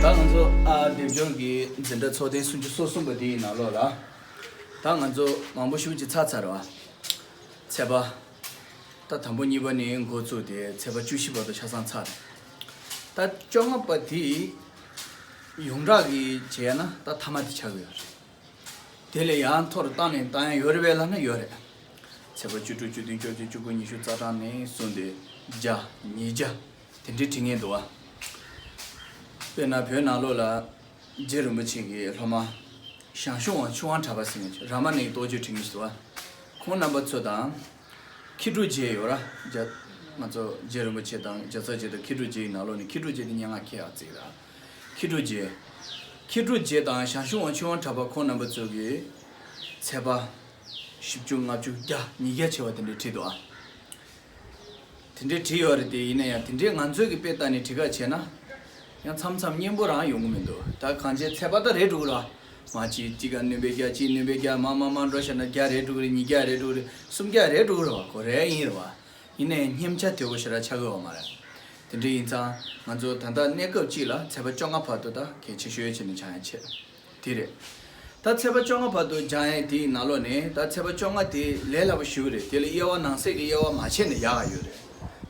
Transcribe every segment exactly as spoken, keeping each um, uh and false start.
ད་ང་ཚོ་ཨ་སྡེབ་སྦྱོར་གྱི་འཛིན་གྲྭ་ཚོགས་ཐེངས་སུམ་ཅུ་སོ་གསུམ་པ་དེའི་ནང་ལོགས་ལ། ད་ང་ཚོ་མང་པོ་ཞེ་པོ་ཅིག་ཚར་ཚར་བ། ཚེག་བར། ད་དང་པོ་གཉིས་པ་ནས་འགོ་བཙུགས་ཏེ་ཚེག་བར་བཅུ་བཞི་བར་དུ་ཆ་ཚང་ཚར། ད་བཅོ་ལྔ་པ་དེ་ཡོངས་གྲགས་ཀྱི་བྱས་ན་ད་མཐའ་མ་དེ་ཆགས་ཀྱི་ཡོད་རེད། དེ་ལས་ཡང་མཐོ་རུ་བཏང་ནས་བཏང་ཡ་ཡོད་རེད་པས་ལབ་ན་ཡོད་རེད། ཚེག་བར་བཅུ་དྲུག་བཅུ་བདུན་བཅོ་བརྒྱད་བཅུ་དགུ་ཉི་ཤུ་རྩ་གྲངས་ནས་བཟུང་སྟེ་བརྒྱ། ཉིས་བརྒྱ། དེ་འདྲའི་བྲིས་མཁན་འདུག་བ། དཔེར་ན་བོད་ནང་ལོགས་ལ་རྗེ་རིན་པོ་ཆེ་གི་སློབ་མ་ཞང་ཞུང་དབང་ཆུ་དབང་གྲགས་པ་ཟེར་མཁན་ཅིག་རཱ་མ་ཎའི་རྟོགས་བརྗོད་བྲིས་མཁན་ཞིག་འདུག་བ། ཁོང་རྣམ་པ་ཚོ་དང་། མཁས་གྲུབ་རྗེ་ཡོད་ར། རྒྱ། ང་ཚོ་རྗེ་རིན་པོ་ཆེ་དང་རྒྱལ་ཚབ་རྗེ་དང་མཁས་གྲུབ་རྗེ་ཡི་ནང་ལོགས་ནས་མཁས་གྲུབ་རྗེ་དེ་སྙན་ངག་མཁས་ཡག་ཅིག་ར། མཁས་གྲུབ་རྗེ། མཁས་གྲུབ་རྗེ་དང་ཞང་ཞུང་དབང་ཆུ་དབང་གྲགས་པ་ཁོང་རྣམ་པ་ཚོ་གིས་ཚེག་བར་བཞི་བཅུ་ལྔ་བཅུ་བརྒྱ་ཉིས་བརྒྱ་ཆེ་བ་དེ་འདྲ་བྲིས་འདུག་ཨ། དེ་འདྲ་བྲིས་ཡོད་རེད་དེ། ཡིན་ན་ཡང་དེ་འདྲའི་ང་ཚོའི་གི་དཔེ་ལྟ་ནས་བྲིས་ཁ་བྱས་ན། ཡང་མཚམས་མཚམས་སྙན་པོ་རང་ཡོང་གི་མི་འདུག་ད་གང་ཅིའི་ཚེག་བར་ད་རེད་འགྲོ་གི་རེད་བ། མ་གཅིག་གཅིག་ག་སྣོན་པའི་བརྒྱ། གཅིག་སྣོན་པའི་བརྒྱ། མ་མ་མ་འགྲོ་བྱས་ན་བརྒྱ་རེད་འགྲོ་གི་རེད། ཉིས་བརྒྱ་རེད་འགྲོ་གི་རེད། སུམ་བརྒྱ་རེད་འགྲོ་གི་རེད་བ། ཁོ་རེ་ཡིན་རེད་བ། ཡིན་ནའི་སྙན་ཆ་དོད་པོ་ཞེ་དྲག་ཆགས་ཀྱི་ཡོད་མ་རེད། དེ་འདྲ་ཡིན་ཙང་ང་ཚོ་ད་ལྟ་གནས་སྐབས་གཅིག་ལ་ཚེག་བར་བཅོ་ལྔ་བར་དུ་ད་གལ་ཆེ་ཤོས་བྱས་ནས་སྦྱང་ཡ་བྱེད། དེ་རེད། ད་ཚེག་བར་བཅོ་ལྔ་བར་དུ་སྦྱང་ཡས་དེའི་ནང་ལོགས་ནས་ད་ཚེག་བར་བཅོ་ལྔ་དེ་ལས་སླ་པོ་ཞེ་པོ་རེད། དེ་ལ་དབྱེ་བ་ནང་གསེས་ཀྱི་དབྱེ་བ་མ་ཕྱེ་ནས་ཡག་ག་ཡོད་རེད།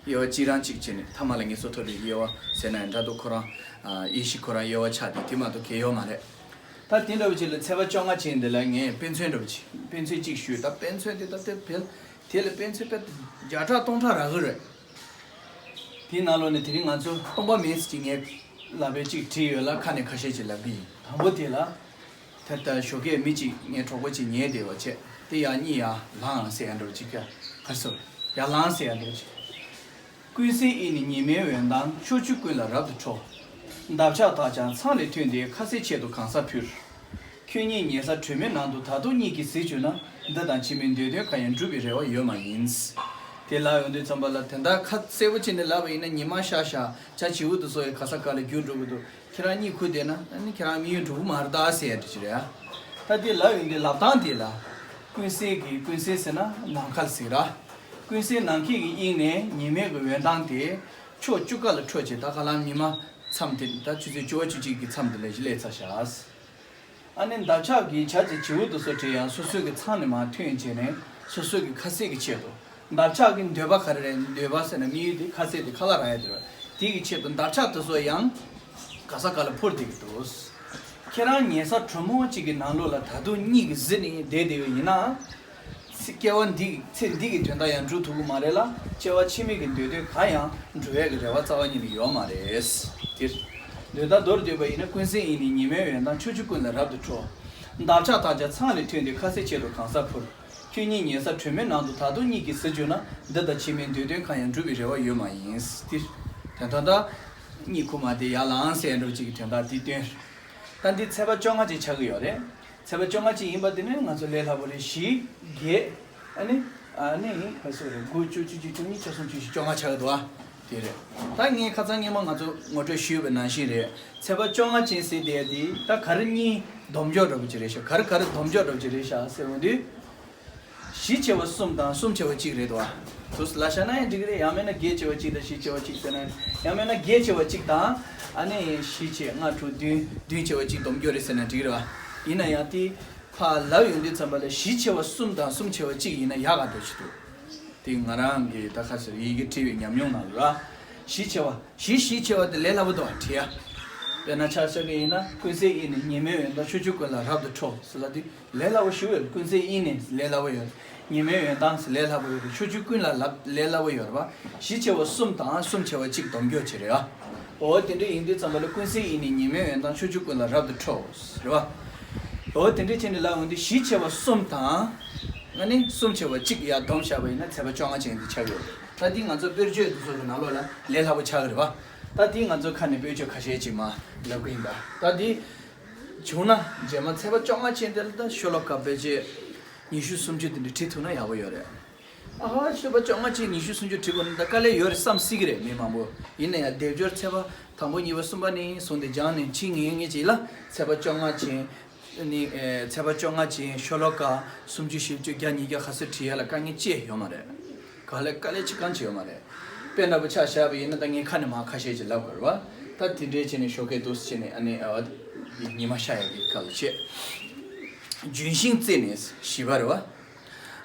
དབྱེ་བ་གཅིག་རང་གཅིག་བྱས་ནས་ཐ་མ་ལ་ངེས་སོ་ཐོབ་པའི་དབྱེ་བ་ཟེར་ན་ཡང་འདྲ་འདུག་ཁོ་རང་། ཨ། དབྱེ་གཞི་ཁོ་རང་དབྱེ་བ་ཆགས་དེ་དེ་མ་གཏོགས་གལ་ཡོད་མ་རེད། ད་དེ་འདྲ་བོ་ཅིག་ལ་ཚེག་བར་བཅོ་ལྔ་ཅན་དེ་ལ་ངས་དཔེ་མཚོན་འདྲ་བོ་ཅིག་དཔེ་མཚོན་གཅིག་ཞུས། ད་དཔེ་མཚོན་དེ་ད་དེ་བེལ་དེ་ལ་དཔེ་མཚོན་དཔེ་བརྒྱ་ཕྲག་སྟོང་ཕྲག་རག་གི་རེད། དེའི་ནང་ལོགས་ནས་དེ་རིང་ང་ཚོ་སྟོང་པ་མིན་ཅིག་ངས་ལབ་པའི་ཅིག་བྲིས་ཡོད་ལ། ཁ་ནས་ཁ་ཤས་ཅིག་ལབ་གི་ཡིན། དང་པོ་དེ་ལ། ད་ལྟ་ཞོགས་ཀས་མི་ཅིག་ངའི་གྲོགས་པོ་ཅིག་ཉལ་བསྡད་པ་བྱས། དེ་ཡར་གཉིད་ཡར་ལངས་ཟེར་ཡ་འདྲ་བོ་ཅིག་ག་ག་སོ། ཡར་ལངས་ཟེར་ཡ་འདྲ་བོ་ཅིག་ཀུན་གསལ་དབྱིངས་ནི་ཉི་མའི་འོད་མདངས། ཕྱོགས་བཅུ་ཀུན་ལ་རབ་ཏུ་འཕྲོ། འདབ་ཆགས་དག་ཀྱང་ཚང་ལས་ཐོན་ཏེ། ཁ་ཟས་ཆེད་དུ་གང་སར་འཕུར། ཁྱོད་ཉིད་ཉལ་ས་དྲོན་མོའི་ནང་དུ་ད་དུང་གཉིད་ཀྱིས་གཟིར་བཅུག་ན། འདི་དང་ཕྱི་མའི་འདོད་དོན་གང་ཡང་འགྲུབ་པའི་རེ་བ་ཡོད་མ་ཡིན། དེ་ལབ་ཡོང་དུས་ཙམ་པ་ལ་དེ་འདྲ་ཁ་གསལ་པོ་བྱས་ནས་ལབ་པ་ཡིན་ན། ཉི་མ་ཤར་ཤར་བྱ་བྱིའུ་དེ་ཚོ་ཡི་ག་ས་ག་ལ་རྒྱུག་འགྲོ་གི་འདུག་ཁྱེད་རང་གཉིད་ཁུག་བསྡད་ན་ཨ་ནི་ཁྱེད་རང་དམིགས་ཡུལ་འགྲུབ་ཀྱི་མ་རེད་ད་ཟེར་ཡ་འདྲ་ཅིག་རེད་ཨ། ད་དེ་ལབ་ཡོང་དུས་ལབ་སྟངས་དེ་ལ། ཀུན་གསལ་གྱི། ཀུན་གསལ་ཟེར་ན་ནམ་མཁའ་ལ་ཟེར་ར། ཀུན་གསལ་ནམ་མཁའི་གི་དབྱིངས་ནས་ཉི་མའི་གི་འོད་མདངས་དེ་ཕྱོགས་བཅུ་ཀ་ལ་འཕྲོ་བྱས། ད་ག་ལ་ཉི་མ་མཚམས་དེ་ད་ཆུ་ཚོད་བཅུ་པ་བཅུ་གཅིག་གི་མཚམས་དེ་ལ་སླེབས་ཚར་ཤག་ཨ་ནི་འདབ་ཆགས་ཀྱི་བྱ་བྱིའུ་དེ་ཚོ་དེ་ཡང་སོ་སོའི་གི་མཚམས་ནས་མར་ཐོན་བྱས་ནས་སོ་སོའི་གི་ཁ་ཟས་ཀྱི་ཆེད་དུ། འདབ་ཆགས་ཀྱི་འདོད་པ་ག་རེ་རེད། འདོད་པ་ཟེར་ན་དམིགས་ཡུལ་དེ་ཁ་ཟས་དེ་ཁ་ལག་རག་ཡ་དེ་རེད། དེ་གི་ཆེད་དུ་འདབ་ཆགས་དེ་ཚོ་ཡང་ག་ས་ག་ལ་འཕུར་བསྡད་ཀྱི་འདུག་ཁྱེད་རང་ཉལ་ས་དྲོན་མོ་གཅིག་གི་ནང་ལོགས་ལ་ད་དུང་གཉིད་ཀྱིས་གཟིར་ནས་བསྡད་བསྡད་པ་ཡིན་ན། ཚེ་སྐྱེ་བ་འདི་ཚེ་འདི་གི་དོན་དག་ཡང་འགྲུབ་ཐུབ་ཀྱི་མ་རེད་ལ། སྐྱེ་བ་ཕྱི་མའི་གི་འདོད་དོན་གང་ཡང་འགྲུབ་ཡས་ཀྱི་རེ་བ་རྩ་བ་ཉིད་ནས་ཡོད་མ་རེད། དེ། འདོད་ལྟ་མདོར་བསྡུས་པ་ཡིན་ན། ཀུན་གསལ་དབྱིངས་ནི་ཉི་མའི་འོད་མདངས། ཕྱོགས་བཅུ་ཀུན་ལ་རབ་ཏུ་འཕྲོ། འདབ་ཆགས་དག་ཀྱང་ཚང་ལས་ཐོན་ཏེ། ཁ་ཟས་ཆེད་དུ་གང་སར་འཕུར། ཁྱོད་ཉིད་ཉལ་ས་དྲོན་མོའི་ནང་དུ་ད་དུང་གཉིད་ཀྱིས་གཟིར་བཅུག་ན། འདི་དང་ཕྱི་མའི་འདོད་དོན་གང་ཡང་འགྲུབ་པའི་རེ་བ་ཡོད་མ་ཡིན། དེ། དོན་དག་ད། གཉིད་ཁུག་མ་བསྡད་ཡར་ལངས་ཟེར་འདྲ་བོ་ཅིག་གི་དོན་དག་འདི་སྟོན། ད་འདི་ཚེག་བར་བཅོ་ལྔ་ཅིག་ཆགས་ཀྱི་ཡོད་རེད། ཚེག་བར་བཅོ་ལྔ་ཅིག་ཡིན་པ་དེ་ནི་ང་ཚོ་ལས་སླ་པོ་རེད། བཞི། བརྒྱད། ཨ་ནི། ཨ་ནི་ག་ཚོད་རེད། དགུ། བཅུ། བཅུ་གཅིག། བཅུ་གཉིས། བཅུ་གསུམ། བཅུ་བཞི། བཅོ་ལྔ་ཆགས་ཀྱི་འདུག་ཨ། དེ་རེད། ད་ངས་ཁ་སང་སྔོན་མ་ང་ཚོ་ངོ་སྤྲོད་ཞུས་པ་ནང་བཞིན་རེད། ཚེག་བར་བཅོ་ལྔ་ཅན་ཟེར་དེ་དེ་ད་ག་རེ་གཉིས་སྡོམ་འཇོག་འདྲ་པོ་ཅིག་རེད་ཤག་ག་རེ་ག་རེ་སྡོམ་འཇོག་འདྲ་པོ་ཅིག་རེད་ཤག་ཟེར་འོང་དུས། བཞི་ཆེ་བ་གསུམ་དང་གསུམ་ཆེ་བ་གཅིག་རེད་དོ། དུས་ལ་བཞག་ན་ཡང་འགྲིག་གི་རེད། ཡང་མིན་ན་བརྒྱད་ཆེ་བ་གཅིག་དང་བཞི་ཆེ་བ་གཅིག་ཟེར་ན། ཡང་མིན་ན་བརྒྱད་ཆེ་བ་གཅིག་དང་། ཨ་ནི་བཞི་ཆེ་ལྔ་དྲུག་བདུན། བདུན་ཆེ་བ་གཅིག་སྡོམ་འཇོག་རེད་ཟེར་ན་འགྲིག་གི་རེད་བ། ཡིན་ན་ཡང་དེ་ཕར་ལབ་ཡོང་དུས་ཙམ་པ་ལ་བཞི་ཆེ་བ་གསུམ་དང་གསུམ་ཆེ་བ་གཅིག་ཡིན་ན་ཡག་ག་འདྲ་ཞིག་འདུག་དེ་ང་རང་གི་ད་ཁ་སང་ཡི་གེ་བྲིས་པའི་ཉམས་མྱོང་ནང་ལ་ར། བཞི་ཆེ་བ། བཞི། བཞི་ཆེ་བ་དེ་ལས་སླ་པོ་འདུག་བྲིས་ཡ། དཔེར་ན་ཆ་བཞག་གི་ཡིན་ན། ཀུན་གསལ་དབྱིངས་ནི་ཉི་མའི་འོད་མདངས། ཕྱོགས་བཅུ་ཀུན་ལ་རབ་ཏུ་འཕྲོ་ཟེར་ལབ་དུས། ལས་སླ་པོ་ཞེ་པོ་ཡོད། ཀུན་གསལ་དབྱིངས་ནི་ལས་སླ་པོ་ཡོད། ཉི་མའི་འོད་མདངས་ལས་སླ་པོ་ཡོད། ཕྱོགས་བཅུ་ཀུན་ལ་ལབ་ལས་སླ་པོ་ཡོད་རེད་པ། བཞི་ཆེ་བ་གསུམ་དང་གསུམ་ཆེ་བ་གཅིག་སྡོམ་འཇོག་བྱེད་རེད་ཨ། འོ་དེ་འདྲ་ཡིན་དུས་ཙམ་པ་ལ་ཀུན་གསལ་དབྱིངས་ནི་ཉི་མའི་འོད་མདངས། ཕྱོགས་བཅུ་ཀུན་ལ་རབ་ཏུ་འཕྲོ་རེད་པ། འོ་དེ་འདྲ་བྱས་ནས་ལབ་ཡོང་དུས་བཞི་ཆེ་བ་གསུམ་དང་། ཨ་ནི་གསུམ་ཆེ་བ་གཅིག་ཡར་སྡོམ་བཞག་པ་ཡིན་ན་ཚེག་བར་བཅོ་ལྔ་ཅན་དེ་ཆགས་ཡོད་རེད། ད་འདི་ང་ཚོ་དཔེར་བརྗོད་དེ་ཚོ་གི་ནང་ལོགས་ལ་ལས་སླ་པོ་ཆགས་ཀྱི་རེད་པ། ད་འདི་ང་ཚོ་ཁ་ནས་དཔེར་བརྗོད་ཁ་ཤས་ཅིག་མར་ལབ་གི་ཡིན་པ། ད་འདི། བྱུང་ན་རྗེས་མ་ཚེག་བར་བཅོ་ལྔ་ཅན་དེ་ལ་ད་ཤོ་ལོ་ཀ་ཕལ་ཆེར་ཉི་ཤུ་སུམ་ཅུ་དེ་འདྲ་བྲིས་ཐུབ་ན་ཡག་པོ་ཡོད་རེད། ཨ་ཧ། ཚེག་བར་བཅོ་ལྔ་ཅན་ཉི་ཤུ་སུམ་ཅུ་བྲིས་དགོས་ན་ད་དཀའ་ལས་ཡོད་རེད་བསམ་སྲིད་ཀྱི་རེད་མི་མང་པོ། ཡིན་ན་ཡང་སྡེབ་སྦྱོར་ཚེག་བར་དང་པོ་གཉིས་པ་གསུམ་པ་ནས་བཟུང་སྟེ་སྦྱངས་ནས་ཕྱིན་ངེས་ངེས་ཅིག་ལ་ཚེག་བར་བཅོ་ལྔ་ཅན། ནི། ཨེ། ཚེག་བར་བཅོ་ལྔ་ཅན་ཤོ་ལོ་ཀ་སུམ་ཅུ་བཞི་བཅུ་བརྒྱ་ཉིས་བརྒྱ་ག་ཚོད་བྲིས་ཡ་ལ་དཀའ་ངལ་ཅི་ཡང་ཡོད་མ་རེད། ག་ལེ་དཀའ་ལས་ཅི་གང་ཅི་ཡོད་མ་རེད། དཔེ་འདྲ་པོ་ཆ་བཞག་པ་ཡིན་ན་ད་ངས་ཁ་ནས་མར་ཁ་ཤས་ཅིག་ལབ་དགོས་རེད་པ། ད་དེ་འདྲའི་བྱས་ནས་ཞོགས་ཀས་འདུག་སེ་བྱས་ནས་ཨ་ནི་ཨ་བ་དེ་ཉི་མ་ཤར་ཡག་གི་སྐབས་ལ་བྱས། ལྗོན་ཤིང་རྩེ་ནས་བཞི་པ་རེད་བ།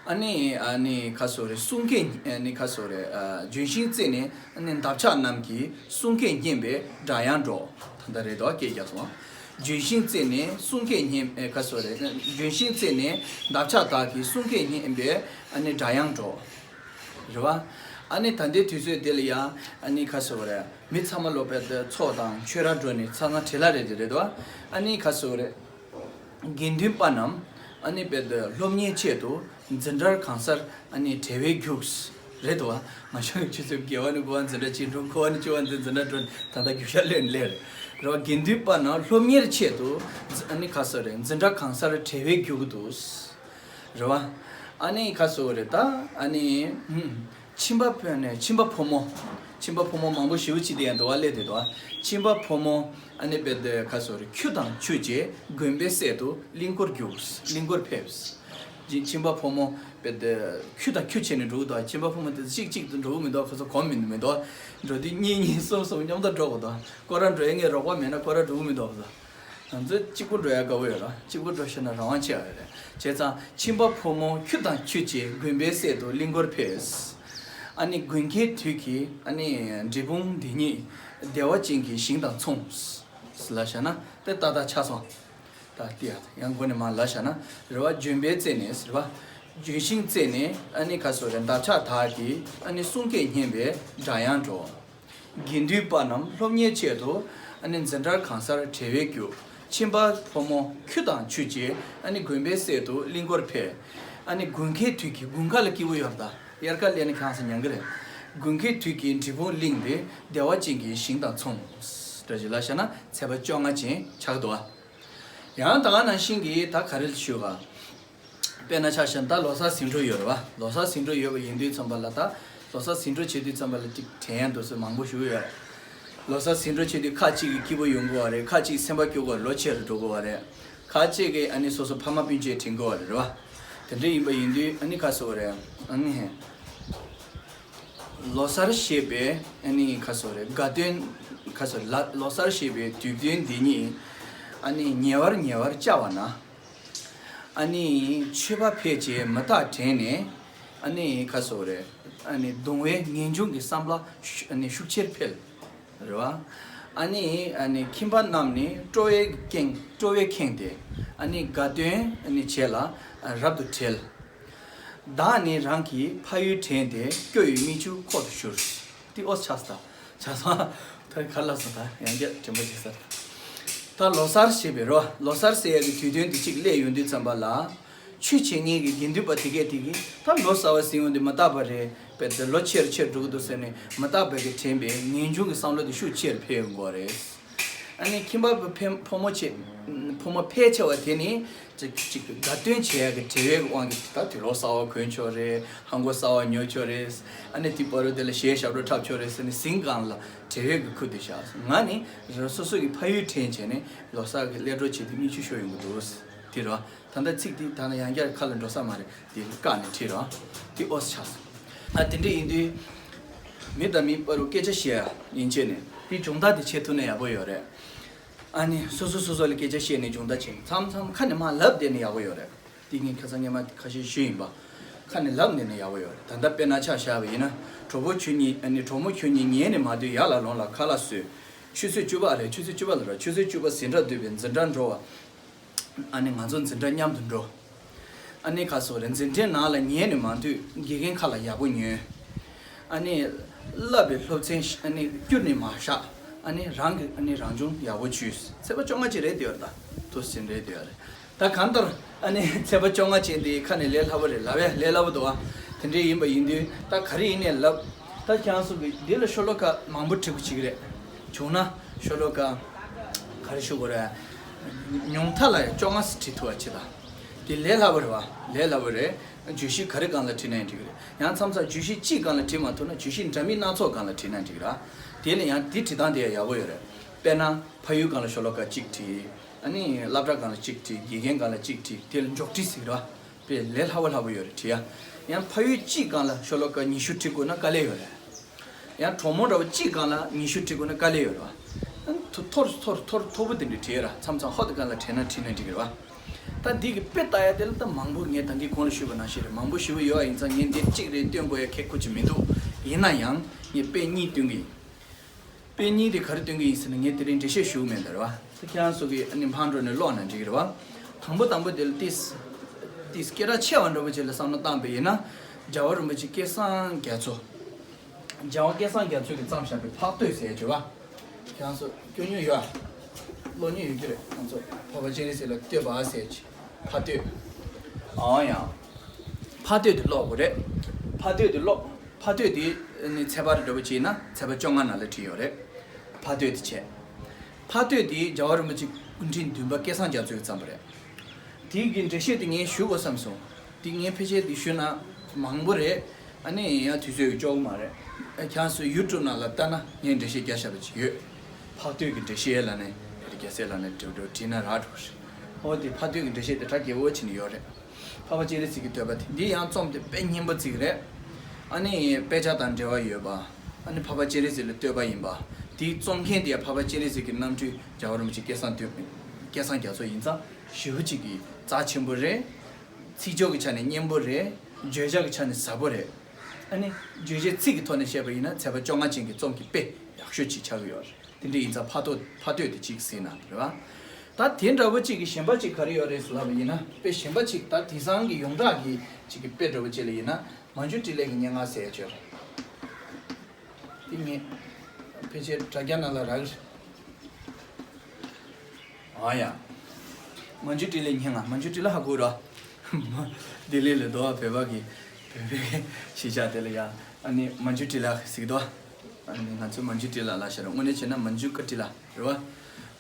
ཨ་ནི་ཨ་ནི་ཁ་སོ་རེ་གསུང་སྐད་ཨ་ནི་ཁ་སོ་རེ་ཨ་ལྗོན་ཤིང་རྩེ་ནས་ཨ་ནི་འདབ་ཆགས་རྣམས་ཀྱི་གསུང་སྐད་སྙན་པའི་སྒྲ་དབྱངས་སྒྲོག་ད་ལྟ་རེད་དོ་སྐད་རྒྱག་སོང་། ལྗོན་ཤིང་རྩེ་ནས་གསུང་སྐད་སྙན་ཨེ་ཁ་སོ་རེ་ལྗོན་ཤིང་རྩེ་ནས་འདབ་ཆགས་དག་གི་གསུང་སྐད་སྙན་པའི་ཨ་ནི་སྒྲ་དབྱངས་སྒྲོག་རེད་བ། ཨ་ནི་ད་ལྟའི་དུས་ཚོད་དེ་ལ་ཡང་ཨ་ནི་ཁ་སོ་རེ་མི་ཚང་མ་ལོ་པད་ཚོགས་དང་ཆོས་ར་འགྲོ་ནས་ཚང་ཚང་བྲེལ་ལ་རེད་དེ་རེད་དོ། ཨ་ནི་ཁ་སོ་རེ་དགེ་འདུན་པ་རྣམས་ཨ་ནི་པད་སློབ་གཉེར་ཆེད་དུ་འཛིན་གྲྭར་གང་སར་ཨ་ནི་བྲེལ་བས་རྒྱུགས། རེད་དོ། ང་ཚོ་ཆུ་ཚོད་བརྒྱད་པ་ནས་དགུ་པ་འཛིན་གྲྭ་ཆེན་དྲུང་དགུ་པ་ནས་བཅུ་པ་འཛིན་འཛིན་གྲྭ་འགྲོ་ནས་ད་ལྟ་རྒྱུགས་ཤར་ལེན་ལེར། རེད་བ་དགེ་འདུན་པ་རྣམས་སློབ་གཉེར་ཆེད་དུ་ཨ་ནི་ཁ་སོ་རེ་འཛིན་གྲྭ་གང་སར་བྲེལ་བས་རྒྱུགས་འདུག་རེད་བ། ཨ་ནི་ཁ་སོ་རེ་ད་ཨ་ནི་ཧུམ། ཁྱིམ་པ་ཕོ་ནས་ཁྱིམ་པ་ཕོ་མོ། ཁྱིམ་པ་ཕོ་མོ་མང་པོ་ཞེ་པོ་ཅིག་དེ་ཡང་འདུག་བ་སླེབས་དེ་འདུག་བ། ཁྱིམ་པ་ཕོ་མོ་ཨ་ནི་པད་ཁ་སོ་རེ་ཁྱུ་དང་ཁྱུ་བྱས་དགོན་པའི་སྲས་དུ་གླིང་སྐོར་རྒྱུགས་གླིང་སྐོར་ཕེབས། ཁྱིམ་པ་ཕོ་མོ་པད་ཁྱུ་དང་ཁྱུ་བྱས་ནས་འགྲོ་གི་འདུག་བ། ཁྱིམ་པ་ཕོ་མོ་དེ་གཅིག་གཅིག་ཏུ་འགྲོ་གི་མི་འདུག་ཁོ་ཚོ་གོམ་མི་འདུག་མི་འདུག་འགྲོ་དུས་གཉིས་གཉིས་གསུམ་གསུམ་མཉམ་དུ་འགྲོ་དགོས་འདུག་སྐོར་ར་འགྲོ་ཡས་ངས་རོགས་པ་མེད་ན་སྐོར་ར་འགྲོ་གི་མི་འདུག་བ། ང་ཚོ་གཅིག་པུ་འགྲོ་ཡ་དགའ་བོ་ཡོད་ར། གཅིག་པུ་འགྲོ་ཤེས་ན་རང་དབང་ཆེ་བ་རེད། བྱས་ཙང་ཁྱིམ་པ་ཕོ་མོ་ཁྱུ་དང་ཁྱུ་བྱས་དགོན་པའི་སྲས་དུ་གླིང་སྐོར་ཕེབས། ཨ་ནི་དགོན་ཁའི་དུས་ཀྱི་ཨ་ནི་འབྲས་སྤུངས་འདི་ཉིད་བདེ་བ་ཅན་གྱི་ཞིང་དང་མཚུངས། ལབ་བཞག་ན་དེ་ཏག་ཏག་ཆགས་སོང་། ད་ལྟ་ཡང་མགོ་ནས་མར་ལབ་བཞག་ན་རེད་བ་ལྗོན་པའི་རྩེ་ནས་རེད་བ། ལྗོན་ཤིང་རྩེ་ནས་ཨ་ནི་ཁ་སོ་རེ་འདབ་ཆགས་དག་གི་ཨ་ནི་གསུང་སྐད་སྙན་པའི་སྒྲ་དབྱངས་སྒྲོག་དགེ་འདུན་པ་རྣམས་སློབ་གཉེར་ཆེད་དུ་ཨ་ནི་འཛིན་གྲྭར་གང་སར་བྲེལ་བས་རྒྱུགས། ཁྱིམ་པ་ཕོ་མོ་ཁྱུ་དང་ཁྱུ་བྱས་ཨ་ནི་དགོན་པའི་སྲས་དུ་གླིང་སྐོར་ཕེབས། ཨ་ནི་དགུན་ཁའི་དུས་ཀྱི་དགུན་ཁ་ལ་སྐྱིད་པོ་ཡོད་རེད་ད། དབྱར་ཁ་སླེབས་ན་ཁྱེད་རང་ཚོ་མྱང་གི་རེད། དགུན་ཁའི་དུས་ཀྱི་འབྲས་སྤུངས་གླིང་དེ་བདེ་བ་ཅན་གྱི་ཞིང་དང་མཚུངས། འདྲ་ཞིག་ལབ་བཞག་ན་ཚེས་པ་བཅོ་ལྔ་ཅན་ཆགས་འདུག་ཨ། ཡང་ད་ག་ནང་བཞིན་གྱི་ད་ག་རེ་ཞུ་ག་དཔེར་ན་ཆ་བཞག་ན་ད་ལོ་གསར་ཟིང་འཁྲུག་ཡོད་རེད་བ། ལོ་གསར་ཟིང་འཁྲུག་ཡོད་པ་ཡིན་དུས་ཙམ་པ་ལ་ད་ལོ་གསར་ཟིང་འཁྲུག་བྱེད་དུས་ཙམ་པ་ལ་ཅིག་དྲན་ཡ་འདུག་ཟེར་མང་པོ་ཞུ་གི་ཡོད་རེད། ལོ་གསར་ཟིང་འཁྲུག་བྱེད་དུས་ཁ་ཅིག་གིས་སྐྱིད་པོ་ཡོང་གི་བ་རེད། ཁ་ཅིག་སེམས་པ་སྐྱོ་གི་ལོ་ཆེ་རུ་འགྲོ་གི་བ་རེད། ཁ་ཅིག་གིས་ཨ་ནི་སོ་སོ་ཕ་མ་སྤུན་མཆེད་དྲན་གི་བ་རེད་རེད་བ། དེ་འདྲ་ཡིན་པ་ཡིན་དུས་ཨ་ནི་ཁ་སོ་རེད་ཨ་ནི་ལོ་གསར་ཞེས་པའི་ཨ་ནི་ཁ་སོ་རེད་དགའ་སྟོན་ཁ་སོ་ལ་ལོ་གསར་ཞེས་པའི་དུས་སྟོན་འདི་ཉིད་ཨ་ནི་ཉེ་བར་ཉེ་བར་བཅར་བ་ན། ཨ་ནི་མཆོད་པ་ཕལ་ཆེར་མི་རྟག་དྲན་ནས་ཨ་ནི་ཁ་སོ་རེད། ཨ་ནི་གདུང་བའི་ངེས་འབྱུང་གི་བསམ་པ་ཤུ་ཨ་ནི་ཤུགས་ཆེར་འཕེལ། རེད་བ། ཨ་ནི་ཨ་ནི་ཁྱིམ་པ་རྣམས་ནི་སྤྲོ་བའི་ཁེངས་སྤྲོ་བས་ཁེངས་ཏེ་ཨ་ནི་དགའ་སྟོན་ཨ་ནི་བྱེད་ལ་རབ་ཏུ་བྲེལ། བདག་ནི་རང་གི་ཕ་ཡུལ་དྲན་ཏེ་སྐྱོ་ཡི་མིག་ཆུ་ཁོག་ཏུ་བཞུར། ཏི་ཨོ་ཆགས་སོང་། ཆགས་སོང་། ད་ག་ལ་སོང་། ད་ཡང་བསྐྱར་དྲན་པ་བརྗེད་ས། ད་ལོ་གསར་ཞེས་པའི་རོ་ལོ་གསར་ཟེར་ཡ་གི་དུས་སྟོན་འདི་གཅིག་སླེབས་ཡོང་དུས་ཙམ་པ་ལ། ཆོས་བྱེད་མཁན་གྱི་དགེ་འདུན་པ་དེ་གས་དེ་གིས་ད་ལོ་གསར་བ་ཟིན་ཡོང་དུས་མ་རྟག་པ་རེད་པས་ད་ལོ་ཆེར་ཆེར་འགྲོ་གི་འདུག་ཟེར་ནས་མ་རྟག་པ་གི་དྲན་པའི་ངེས་འབྱུང་གི་བསམ་བློ་དེ་ཤུགས་ཆེར་འཕེལ་ཡོང་གི་རེད། ཨ་ནི་ཁྱིམ་པ་ཕོ་ཕོ་མོ་ཆེ་ཕོ་མོ་ཕལ་ཆེ་བ་དེ་ནི་ཅིག་ཅིག་དགའ་སྟོན་བྱེད་ཡག་གི་བྲེལ་བའི་དབང་གིས་ད་དུས་ལོ་གསར་བ་གོན་ཆོག་རེད། ཧང་གོ་གསར་བ་ཉོ་ཆོག་རེད། ཨ་ནི་དེ་བར་དུ་དེ་ལ་གཞས་ཞབས་བྲོ་འཁྲབ་ཆོག་རེད་ཟེར་ནས་ཟིང་སྒང་ལ་བྲེལ་བའི་གི་ཁུར་དེ་བཞག་སོང་། ང་ནི་རང་སོ་སོ་གི་ཕ་ཡུལ་དྲན་བྱས་ནས་ལོ་གསར་གི་གླེ་བྲོ་བྱེད་དུས་མིག་ཆུ་ཤོར་ཡོང་གི་འདུག་དེ་རེད་བ། ད་ལྟ་ཚིག་འདི་ད་ལྟ་ཡང་བསྐྱར་ཁ་ལ་འགྲོ་ས་མ་རེད། འདི་བཀག་ནས་བྲིས་རོགས། འདི་ཨོ་ཆགས་སོང་། ཨ་དེ་འདྲ་ཡིན་དུས། མི་དང་མི་བར་དུ་སྐད་ཆ་བཤད་ཡ་ཡན་ཆད་ནས་འདི་སྦྱོང་བརྡར་དེ་བྱེད་ཐུབ་ན་ཡག་པོ་ཡོད་རེད། ཨ་ནི་སོ་སོ་སོ་སོ་ལ་སྐད་ཆ་བཤད་ནས་སྦྱོང་བརྡར་བྱེད་མཚམས་མཚམས་ཁ་ནས་མར་ལབ་བསྡད་ན་ཡག་པོ་ཡོད་རེད། འདི་ངས་ཁ་སང་སྔོན་མ་ཁ་ཤས་ཞུས་ཡིན་པ། ཁ་ནས་ལབ་བསྡད་ན་ཡག་པོ་ཡོད་རེད། ད་ལྟ་དཔེར་ན་ཆ་བཞག་པ་ཡིན་ན་གྲོགས་པོ་ཁྱོད་གཉིས་ཨ་ནི་གྲོགས་མོ་ཁྱོད་གཉིས་ཉལ་ནས་མ་སྡོད་ཡར་ལ་ལོངས་ལ་ཁ་ལག་བཟོས། ཆུ་ཚོད་བཅུ་པ་རེད། ཆུ་ཚོད་བཅུ་པ་ལ་ར་ཆུ་ཚོད་བཅུ་པ་ཟིན་གྲྭ་སྡོད་པའི་འཛིན་གྲྭ་འགྲོ་བ། ཨ་ནི་ང་ཚོ་འཛིན་གྲྭ་མཉམ་དུ་འགྲོ། ཨ་ནི་ཁ་སོ་རེ་འཛིན་གྲྭའི་ནང་ལ་ཉལ་ནས་མ་འདུག་དགེ་རྒན་ཁ་ལ་ཡག་པོ་ཉོན། ཨ་ནི་བསླབ་པའི་སློབ་ཚན་ཨ་ནི་བསྐྱུར་ནས་མ་བཞག་ཨ་ནི་རང་གི་ཨ་ནི་རང་སྦྱོང་ཡག་པོ་བྱོས། ཚེས་པ་བཅོ་ལྔ་ཅིག་རེད་དེ་ཡོད་ད། དུ་ཟིན་རེད་དེ་ཡོད་རེད། ད་གང་ལྟར་ཨ་ནི་ཚེས་པ་བཅོ་ལྔ་ཅན་དེ་ཁ་ནས་ལས་སླ་པོ་རེད་ལབ་ཡ་ལས་སླ་པོ་འདུག་ཨ། དེ་འདྲའི་ཡིན་པ་ཡིན་དུས་ད་ག་རེ་ཡིན་ནས་ལབ། ད་ཁྱེད་རང་ཚོ་གི་འདི་ལ་ཤོ་ལོ་ཀ་མང་པོ་བྲིས་པ་བྱེད་ཀྱི་རེད། བྱུང་ན་ཤོ་ལོ་ཀ་ག་རེ་ཞུ་དགོས་རེད། ཉུང་མཐའ་ལ་ཡང་བཅོ་ལྔ་ཙམ་བྲིས་ཐུབ་པ་བྱེད་ད། དེ་ལས་སླ་པོ་རེད་བ། ལས་སླ་པོ་རེད། བརྗོད་གཞི་ག་རེ་སྒང་ལ་བྲིས་ན་ཡང་འགྲིག་གི་རེད། ཡང་མཚམས་མཚམས་བརྗོད་གཞི་གཅིག་སྒང་ལ་བྲིས་མ་ཐུབ་ན་བརྗོད་གཞི་འདྲ་མིན་སྣ་ཚོགས་སྒང་ལ་བྲིས་ན་འགྲིག་གི་རེད། དེ་ལ་ཡང་དེ་བྲིས་སྟངས་དེ་ཡང་ཡག་པོ་ཡོད་རེད། དཔེར་ན་ཕ་ཡུལ་སྒང་ལ་ཤོ་ལོ་ཀ་གཅིག་བྲིས། ཨ་ནི་སློབ་གྲྭ་སྒང་ལ་གཅིག་བྲིས། དགེ་རྒན་སྒང་ལ་གཅིག་བྲིས། དེ་ལ་མགྱོགས་བྲིས་ཟེར་གི་རེད་བ། དཔེ་ལས་སླ་བོ་སླ་བོ་ཡོད་རེད་བྲིས་ཡ། ཡང་ཕ་ཡུལ་གཅིག་སྒང་ལ་ཤོ་ལོ་ཀ་ཉི་ཤུ་བྲིས་དགོས་ན་དཀའ་ལས་ཡོད་རེད། ཡང་གྲོགས་མོ་འདྲ་བོ་གཅིག་སྒང་ལ་ཉི་ཤུ་བྲིས་དགོས་ན་དཀའ་ལས་ཡོད་རེད་བ། ཐོ་ཐོར་ཐོར་ཐོར་ཐོར་པོ་དེ་འདྲ་བྲིས་ར། མཚམས་མཚམས་ཧོ་དེ་ག་ལ་བྲིས་ན་བྲིས་ན་འགྲིག་གི་རེད་བ། ད་འདི་གི་དཔེ་ལྟ་ཡ་དེ་ལ་ད་མང་པོ་ངས་ད་འདི་གོང་ལ་ཞུས་པ་ནང་བཞིན་རེད། མང་པོ་ཞེ་པོ་ཡོད་ཨ། ཡིན་ཙང་ངས་འདི་གཅིག་རེ་སྟོན་དགོས་ཡ་གལ་ཁུ་ཅི་མི་འདུག་ཡིན་ན་ཡང་ངས་དཔེ་གཉིས་སྟོན་གི་ཡིན། དཔེ་གཉིས་དེ་ག་རེ་སྟོན་གི་ཡིན་ཟེར་ན། ངས་དེ་རིང་འགྲེལ་བཤད་ཞུ་གི་མེད་ད་རེད་བ། ད་ཁྱེད་རང་ཚོ་གིས་ཨ་ནི་ཕར་འགྲོ་ནས་ཀློག་ན་འགྲིག་གི་རེད་བ། དང་པོ་དང་པོ་དེ་ལ་ཏིས་ཏིས་སྐད་གྲགས་ཆེ་བ་འདྲ་པོ་ཅིག་ལ་བསམ་བློ་བཏང་པ་ཡིན་ན། རྒྱལ་བ་རིན་པོ་ཆེ་སྐལ་བཟང་རྒྱ་མཚོ། རྒྱལ་བ་སྐལ་བཟང་རྒྱ་མཚོ་གིས་བརྩམས་བཞག་པའི་འཕགས་བསྟོད་ཟེར་ཡ་བྱོས་བ། ཁྱེད་རང་ཚོ་སྐྱོན་མྱོང་ཡོད་ཨ། ཀློག་མྱོང་ཡོད་ཀྱི་རེད། ང་ཚོ་འཕགས་པ་སྤྱན་རས་གཟིགས་ལ་བསྟོད་པ་ཟེར་གྱི་འཕགས་བསྟོད། ཨང་ཡང་། འཕགས་བསྟོད་དེ་ཀློག་དགོས་རེད། འཕགས་བསྟོད་དེ་ཀློག་འཕགས་བསྟོད་དེ་ནི་ཚེག་བར་འདྲ་པོ་བྱས་ན་ཚེག་བར་བཅོ་ལྔ་ནང་ལ་བྲིས་ཡོད་རེད། འཕགས་བསྟོད་དེ་བྱས། འཕགས་བསྟོད་དེ་རྒྱལ་བ་རིན་པོ་ཆེ་སྐུ་ཕྲེང་བདུན་པ་སྐལ་བཟང་རྒྱ་མཚོས་བརྩམས་པ་རེད། དེ་གི་འགྲེལ་བཤད་དེ་ངས་ཞུ་དགོས་བསམ་སོང་། དེ་ངས་ཕལ་ཆེར་དེ་ཞུས་ན་མང་པོ་རེད། ཨ་ནི་ཡང་དུས་ཚོད་ཀྱིས་ལྕོགས་ཀྱི་མ་རེད། ཨ་ཁྱེད་རང་ཚོ་ཡུ་ཊུབ་ནང་ལ་ལྟ་ན་ངས་འགྲེལ་བཤད་རྒྱག་བཞག་པ་ཅིག་ཡོད། འཕགས་བསྟོད་ཀྱི་འགྲེལ་བཤད་ལབ་ནས་རྒྱལ་སྲས་ལབ་ནས་འགྲེལ་འགྲེལ་བྲིས་ན་རག་འགྲོ་རེད། ཨོ་དེ་འཕགས་བསྟོད་ཀྱི་འགྲེལ་བཤད་དེ་གྲ་རྒྱས་པོ་བྱས་ནས་ཡོད་རེད། འཕགས་པ་སྤྱན་རས་གཟིགས་ཀྱི་བསྟོད་པ་དེ་འདི་ཡང་རྩོམ་དེ་དཔེ་སྙན་པོ་ཅིག་རེད། ཨ་ནི་དཔེ་ཆ་དང་འབྲེལ་བ་ཡོད་པ། ཨ་ནི་འཕགས་པ་སྤྱན་རས་གཟིགས་ལ་བསྟོད་པ་ཡིན་པ། དེའི་རྩོམ་མཁན་དེ་ཡང་འཕགས་པ་སྤྱན་རས་གཟིགས་ཀྱི་རྣམ་སྤྲུལ་རྒྱལ་བ་རིན་པོ་ཆེ་སྐལ་བཟང་བསྟོད་སྐལ་བཟང་རྒྱ་མཚོ་ཡིན་ཙང་ཞེ་པོ་ཅིག་གི་རྩ་ཆེན་པོ་རེད། ཚིག་སྦྱོར་གྱི་ཆ་ནས་སྙན་པོ་རེད། བརྗོད་བྱ་གྱི་ཆ་ནས་ཟབ་པོ་རེད། ཨ་ནི་བརྗོད་བྱའི་ཚིག་གི་ཐོག་ནས་བཤད་པ་ཡིན་ན་ཚེག་བར་བཅོ་ལྔ་ཅན་གྱི་རྩོམ་གྱི་དཔེ་ཡག་ཤོས་ཅིག་ཆགས་ཀྱི་ཡོད་རེད། དེ་འདྲ་ཡིན་ཙང་འཕགས་བསྟོད་འཕགས་བསྟོད་དེ་གཅིག་གཟིགས་ན་རེད་བ། ད་དེ་འདྲ་བོ་གཅིག་གི་གཞན་པ་གཅིག་ག་རེ་ཡོད་རེད་ཟེར་ལབ་པ་ཡིན་ན། དཔེ་གཞན་པ་གཅིག་ད་དེང་སང་གི་ཡོངས་གྲགས་ཀྱི་གཅིག་གི་དཔེ་འདྲ་བོ་གཅིག་ལ་ཡིན་ན། མན་ཇུ་ཏི་ལའི་གི་སྙན་ངག་ཟེར་ཡ་ཅིག་ཡོད་རེད། དེ་ངས་ཕལ་ཆེར་དྲ་རྒྱ་ནང་ལ་རག་གི་རེད། ཨ་ཡ། མན་ཇུ་ཏི་ལའི་སྙན་ངག་མན་ཇུ་ཏི་ལ་ཧ་གོ་ར། ལྡི་ལི་ལ་འདུག་བ། བོད་པ་གི་བོད་པའི་གཞིས་ཆགས་དེ་ལ་ཡ། ཨ་ནི་མན་ཇུ་ཏི་ལ་ཟེར་གི་འདུག་ཨ་ནི་ང་ཚོ་མན་ཇུ་ཏི་ལ་ལབ་ཤག་ར། དངོས་གནས་བྱས་ན་མན་ཇུ་ཀ་ཏི་ལ་རེད་བ།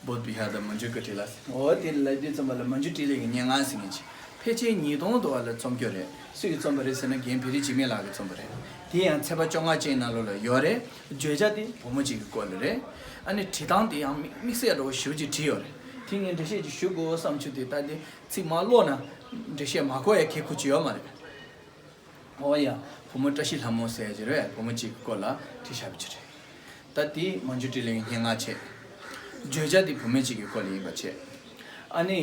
བོད་བི་ཧར་དང་མན་ཇུ་ཀ་ཏི་ལ་ཟེར། འོ་དེ་ལ་དུས་ཙམ་པ་ལ་མན་ཇུ་ཏི་ལའི་གི་སྙན་ངག་ཟེར་མཁན་ཅིག་ཕལ་ཆེར་ཉིས་སྟོང་དུ་བ་ལ་རྩོམ་སྐྱོར་རེད། སུ་ཡིས་རྩོམ་པ་རེད་ཟེར་ན་རྒན་བེ་རི་འཇིགས་མེད་ལགས་ཀྱིས་རྩོམ་པ་རེད། དེ་ཡང་ཚེག་བར་བཅོ་ལྔ་ཅན་ནང་ལོགས་ལ་ཡོད་རེད། བརྗོད་བྱ་དེ་བུ་མོ་གཅིག་གི་སྐོར་ལ་རེད། ཨ་ནི་བྲིས་སྟངས་དེ་ཡང་དམིགས་དམིགས་བསལ་འདྲ་བོ་ཞེ་པོ་ཅིག་བྲིས་ཡོད་རེད། དེ་ངས་འགྲེལ་བཤད་ཅིག་ཞུ་དགོས་བསམ་བྱུང་། དེ་ལྟ་སྟེ་ཚིག་མར་ཀློག་ན་འགྲེལ་བཤད་མ་གོ་ཡ་གལ་ཁུ་ཅི་ཡོད་མ་རེད། ཨོ་ཡ། བུ་མོ་བཀྲ་ཤིས་ལྷ་མོ་ཟེར་གྱི་རེད། བུ་མོ་གཅིག་གི་སྐོར་ལ་བྲིས་བཞག་པ་ཅིག་རེད། ད་དེ་མན་ཇུ་ཏི་ལའི་སྙན་ངག་བྱས། བརྗོད་བྱ་དེ་བུ་མོ་གཅིག་གི་སྐོར་ལ་ཡིན་པ་བྱས། ཨ་ནི་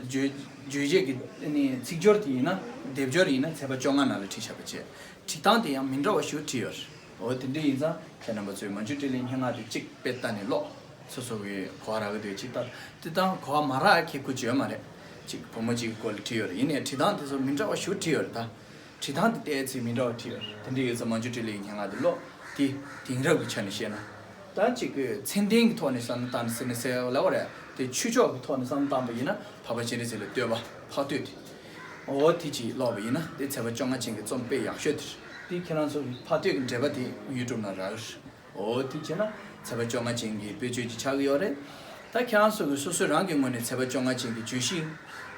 བརྗོད་བརྗོད་བྱེད་ཀྱི་ཨ་ནི་ཚིག་སྦྱོར་དེ་ཡིན་ན་སྡེབ་སྦྱོར་ཡིན་ན་ཚེག་བར་བཅོ་ལྔ་ནང་ལ་བྲིས་བཞག་པ་བྱས། བྲིས་སྟངས་དེ་ཡང་མི་འདྲ་བ་ཞིག་བྲིས་ཡོད་རེད། འོ་དེ་འདྲ་ཡིན་ཙང་ཁྱེད་རྣམ་པ་ཚོས་མན་ཇུ་ཏི་ལའི་སྙན་ངག་དེ་གཅིག་དཔེ་ལྟ་ནས་ཀློག་སོ་སོ་གི་གོ་བ་རག་གི་འདུག་ཅིག་ལྟ། དེ་དང་གོ་བ་མ་རག་ཡ་གལ་ཁུ་ཅི་ཡོད་མ་རེད། གཅིག་བུ་མོ་གཅིག་གི་སྐོར་ལ་བྲིས་ཡོད་རེད། ཡིན་ནའི་བྲིས་སྟངས་དེ་ཚོ་མི་འདྲ་བ་ཞིག་བྲིས་ཡོད་རེད་ད། བྲིས་སྟངས་དེ་ལྟའི་ཚིག་མི་འདྲ་བ་བྲིས་ཡོད་རེད། དེ་འདྲ་ཡོད་ཙང་མན་ཇུ་ཏི་ལའི་སྙན་ངག་དེ་ཀློག་དེ་དེང་རབས་ཀྱི་ཆ་ནས་བཤད་ན། ད་གཅིག་གི་ཚད་ལྡན་གྱི་ཐོག་ནས་བསམ་བློ་བཏང་ནས་ཟེར་ལབ་པ་རེད། དེ་ཆོས་ཕྱོགས་ཀྱི་ཐོག་ནས་བསམ་བློ་བཏང་པ་ཡིན་ན་འཕགས་པ་སྤྱན་རས་གཟིགས་ལ་བསྟོད་པ་འཕགས་བསྟོད་དེ། འོ་དེ་ཅིག་ཀློག་པ་ཡིན་ན་དེ་ཚེག་བར་བཅོ་ལྔ་ཅན་གྱི་རྩོམ་དཔེ་ཡག་ཤོས་དེ་རེད། དེ་ཁྱེད་རང་ཚོ་འཕགས་བསྟོད་ཀྱི་འགྲེལ་པ་དེ་ཡུ་ཊུབ་ནང་རག་གི་རེད། འོ་དེ་བྱས་ན་ཚེག་བར་བཅོ་ལྔ་ཅན་གྱི་དཔེ་བརྗོད་ཅིག་ཆགས་ཀྱི་ཡོད་རེད། ད་ཁྱེད་རང་ཚོ་གི་སོ་སོ་རང་གི་ངོས་ནས་ཚེག་བར་བཅོ་ལྔ་ཅན་གྱི་བརྗོད་གཞི་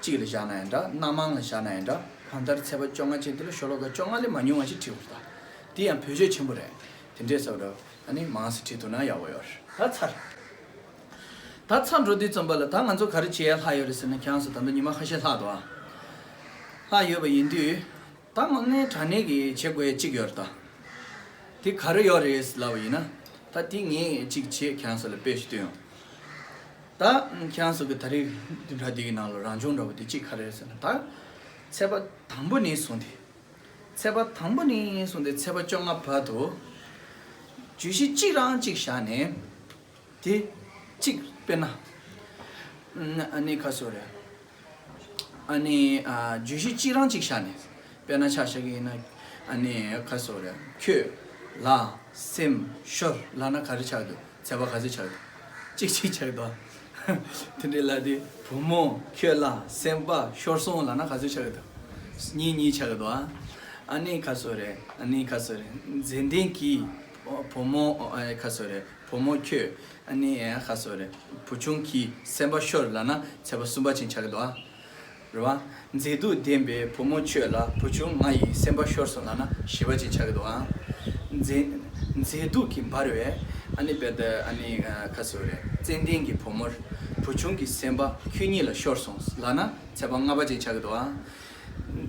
གཅིག་ལ་བཞག་ན་ཡང་འདྲ། སྣ་མང་ལ་བཞག་ན་ཡང་འདྲ། གང་ལྟར་ཚེག་བར་བཅོ་ལྔ་ཅན་དེ་ལ་ཤོ་ལོ་ཀ་བཅོ་ལྔ་ལས་མ་ཉུང་བ་ཞིག་བྲིས་དགོས་རེད་ད། དེ་ཡང་བེད་སྤྱོད་ཆེན་པོ་རེད། དེ་འདྲས་བཟོ་འདྲ་ཨ་ནི་མང་ཙམ་བྲིས་ཐུབ་ན་ཡག་པོ་ཡོད་རེད། ད་ཚར། ད་ཚར་འགྲོ་དུས་ཙམ་པ་ལ་ད་ང་ཚོ་ག་རེ་བྱེད་ཡ་ལྷག་ཡོད་རེད་ཟེར་ན། ཁྱེད་རང་ཚོ་ད་ལྟ་ཉི་མ་ཁ་ཤས་ལྷག་འདུག་ཨ། ལྷག་ཡོད་པ་ཡིན་དུས། ད་དངོས་གནས་དྲང་གནས་ཀྱི་བྱེད་དགོས་ཡ་གཅིག་ཡོད་རེད་ད། དེ་ག་རེ་ཡོད་རེད་ལབ་པ་ཡིན་ན། ད་དེ་ངས་གཅིག་བྱས་ཁྱེད་རང་ཚོ་ལ་དཔེ་ཞིག་སྟོན་ཡོང་། ད་ཁྱེད་རང་ཚོ་གི་ད་རེས་བདུན་ཕྲག་འདི་གི་ནང་ལ་རང་སྦྱོང་འདྲ་པོ་དེ་གཅིག་ག་རེ་རེད་ཟེར་ན། ད་ཚེག་བར་དང་པོ་ནས་བཟུང་སྟེ། ཚེག་བར་དང་པོ་ནས་བཟུང་སྟེ་ཚེག་བར་བཅོ་ལྔ་བར་དུ་བརྗོད་གཞི་གཅིག་རང་གཅིག་བཞག་ནས། དེ་གཅིག་དཔེར་ན། ཨ་ནི་ཁ་སོ་རེད། ཨ་ནི་ཨ་བརྗོད་གཞི་གཅིག་རང་གཅིག་བཞག་ནས། དཔེར་ན་ཆ་བཞག་གི་ཡིན་ན། ཨ་ནི་ཁ་སོ་རེད། ཁྱོད། ལ། སེམས། ཤོར་ལབ་ན་ག་རེ་ཆགས་འདུག་ཚེག་བར་ག་ཚོད་ཆགས་འདུག་གཅིག་གཅིག་ཆགས་འདུག་དེ་འདྲའི་ལ་དེ་བུ་མོ། ཁྱོད་ལ། སེམས་པ། ཤོར་སོང་ལབ་ན་ག་ཚོད་ཆགས་འདུག་གཉིས་གཉིས་ཆགས་འདུག་ཨ་ནི་ཁ་སོ་རེད། ཨ་ནི་ཁ་སོ་རེད། མཛེས་ལྡན་གྱི་བུ་མོ། ཨ་ཁ་སོ་རེད། བུ་མོ་ཁྱོད། ཨ་ནི་ཡང་ཁ་སོ་རེད། བུ་ཆུང་གི་སེམས་པ་ཤོར་ལབ་ན་ཚེག་བར་གསུམ་པ་ཅན་ཆགས་ཀྱི་འདུག་ཨ། རེད་བ། མཛེས་སྡུག་ལྡན་པའི་བུ་མོ་ཁྱོད་ལ་བུ་ཆུང་ང་ཡི་སེམས་པ་ཤོར་སོང་ལབ་ན་བཞི་པ་ཅན་ཆགས་ཀྱི་འདུག་ཨ། མཛེས་མཛེས་སྡུག་གིས་འབར་བའི་ཨ་ནི་བེ་ད་ཨ་ནི་ཁ་སོ་རེད། ཙན་དན་གྱི་བུ་མོར་བུ་ཆུང་གི་སེམས་པ་ཁྱོད་ཉིད་ལ་ཤོར་སོང་ལབ་ན་ཚེག་བར་ལྔ་པ་ཅན་ཆགས་ཀྱི་འདུག་ཨ།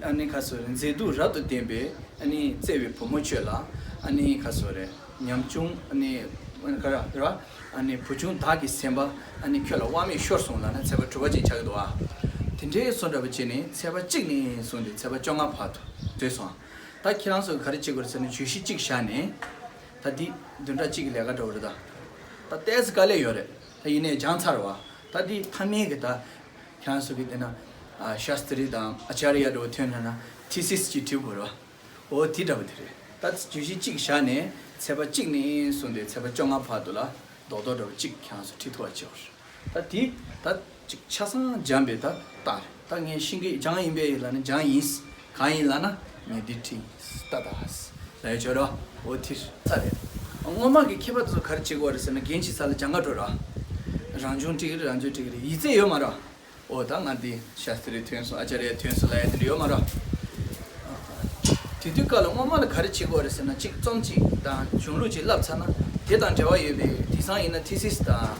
ཨ་ནི་ཁ་སོ་རེད། མཛེས་སྡུག་རབ་ཏུ་ལྡན་པའི་ཨ་ནི་བརྩེ་བའི་བུ་མོ་ཁྱོད་ལ་ཨ་ནི་ཁ་སོ་རེད། ཉམ་ཆུང་ཨ་ནི་ ག་ར་ར། ཨ་ནི་བུ་ཆུང་བདག་གི་སེམས་པ། ཨ་ནི་ཁྱོད་ལ་དབང་མེད་ཤོར་སོང་ལབ་ན་ཚེག་བ་དྲུག་པ་ཅན་ཆགས་ཀྱི་འདུག་ཨ། དེ་འདྲའི་བཟོ་འདྲ་པོ་བྱས་ནས་ཚེག་བ་གཅིག་ནས་བཟུང་སྟེ་ཚེག་བ་བཅོ་ལྔ་བར་དུ་བསྡུས་སོང་། ད་ཁྱེད་རང་ཚོ་ག་རེ་བྱེད་དགོས་རེད་ཟེར་ན་བརྗོད་གཞི་གཅིག་བཞག་ནས། ད་འདི་བདུན་ཕྲག་གཅིག་གི་ལས་ཀ་འདྲ་པོ་རེད་ད། ད་ཏོག་ཙམ་དཀའ་ལས་ཡོད་རེད། ད་ཡིན་ནའི་སྦྱངས་ཚར་བ། ད་འདི་མཐའ་མའི་གི་ད། ཁྱེད་རང་ཚོ་གི་དེ་ན། ཤཱསྟྲི་དང་ཨ་ཅཱརྱ་འདྲ་པོ་ཐོན་ན་ན་ཐི་སིས་ཅིག་བྲིས་དགོས་རེད་བ། འོ་དེ་འདྲ་པོ་དེ་རེད། ད་བརྗོད་གཞི་གཅིག་བཞག་ནས་ཚེག་བ་གཅིག་ནས་བཟུང་སྟེ་ཚེག་བ་བཅོ་ལྔ་བར་དུ་ལ་རྡོག་རྡོག་འདྲ་པོ་གཅིག་ཁྱེད་རང་ཚོ་ཁྲིད་ཐུབ་པ་བྱེད་དགོས་རེད། ད་དེ་ད་ཅིག་ཆ་ཚང་སྦྱངས་པའི་ད་རྟགས་རེད། ད་ངས་ཤེས་ཀྱི་སྦྱངས་ཡིན་པས་ལབ་ན་སྦྱངས་ཡིན། གང་ཡིན་ལབ་ན་ངས་འདི་ཁྲིད་ཡིན་ད་ད་ལ་ཡོད་ཆོག་རེད་བ། འོ་དེ་ཚ་རེད། སྔོན་མ་གི་མཁས་པ་དེ་ཚོ་ག་རེ་བྱེད་དགོས་རེད་ཟེར་ན་རྒན་བྱེད་ས་ལ་སྦྱང་ག་འགྲོ་ར། རང་བྱུང་ཁྲིད་ཀྱི་རེད། རང་བྱུང་ཁྲིད་ཀྱི་རེད། ཡིག་ཚད་ཡོད་མ་རེད་བ། འོ་ད་ང་འདི་ཤཱསྟྲི་ཐོན་སོང་ཨ་ཅཱརྱ་ཐོན་སོང་ལབ་ཡ་དེ་འདྲ་ཡོད་མ་རེད། དེ་དུས་སྐབས་ལ་སྔོན་མ་ལ་ག་རེ་བྱེད་དགོས་རེད་ཟེར་ན་གཅིག་རྩོམ་གཅིག་དང་གཞུང་ལུགས་གཅིག་བསླབས་ཚར་ན་དེ་དང་འབྲེལ་བ་ཡོད་པའི་དེང་སང་ཡིན་ན་ཐི་སིས་དང་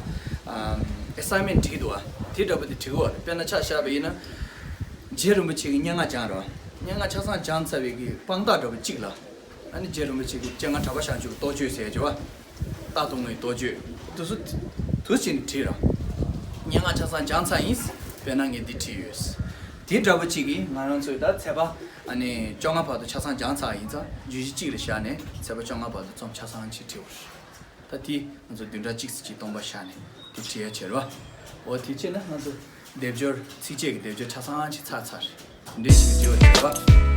ཨེ་སའིན་མེན་བྲིས་འདུག་བ། དེ་འདྲ་པོ་དེ་བྲིས་དགོས་རེད། དཔེར་ན་ཆ་བཞག་པ་ཡིན་ན། རྗེ་རིན་པོ་ཆེ་གི་སྙན་ངག་སྦྱངས་རེད་བ། སྙན་ངག་ཆ་ཚང་སྦྱངས་ཚར་བའི་གི་དཔང་རྟགས་འདྲ་པོ་གཅིག་ལ། ཨ་ནི་རྗེ་རིན་པོ་ཆེ་གི་སྤྱན་སྔ་གྲགས་པ་བྱང་ཆུབ་རྟོགས་བརྗོད་ཟེར་ཡ་ཅིག་ཡོད་བ། རྟག་ཏུ་ངུའི་རྟོགས་བརྗོད། དེ་ཚོ་དུས་ཕྱིན་བྲིས་ར། སྙན་ངག་ཆ་ཚང་སྦྱངས་ཚར་ཡིན། དཔེར་ན་ངས་འདི་བྲིས་ཡོད། དེ་འདྲ་པོ་གཅིག་གིས་ང་རང་ཚོའི་ད་ཚེག་བ་ཨ་ནི་བཅོ་ལྔ་བར་དུ་ཆ་ཚང་སྦྱངས་ཚར་ཡིན་ཙང་བརྗོད་གཞི་གཅིག་ལ་བཞག་ནས་ཚེག་བ་བཅོ་ལྔ་བར་དུ་རྩོམ་ཆ་ཚང་གཅིག་བྲིས་པ་རེད། ད་དེ་ང་ཚོ་བདུན་ཕྲག་གཅིག་ཙམ་གཅིག་སྟོང་པ་བཞག་ནས་དེ་བྲིས་ཡ་བྱེད་རོགས། འོ་དེ་བྱས་ན་ང་ཚོ་སྡེབ་སྦྱོར་ཚིགས་བཅད་ཀྱི་སྡེབ་སྦྱོར་ཆ་ཚང་གཅིག་ཚར་ཚར་རེད། འདྲེ་ཞིག་བྲིས་པ་རེད་བ།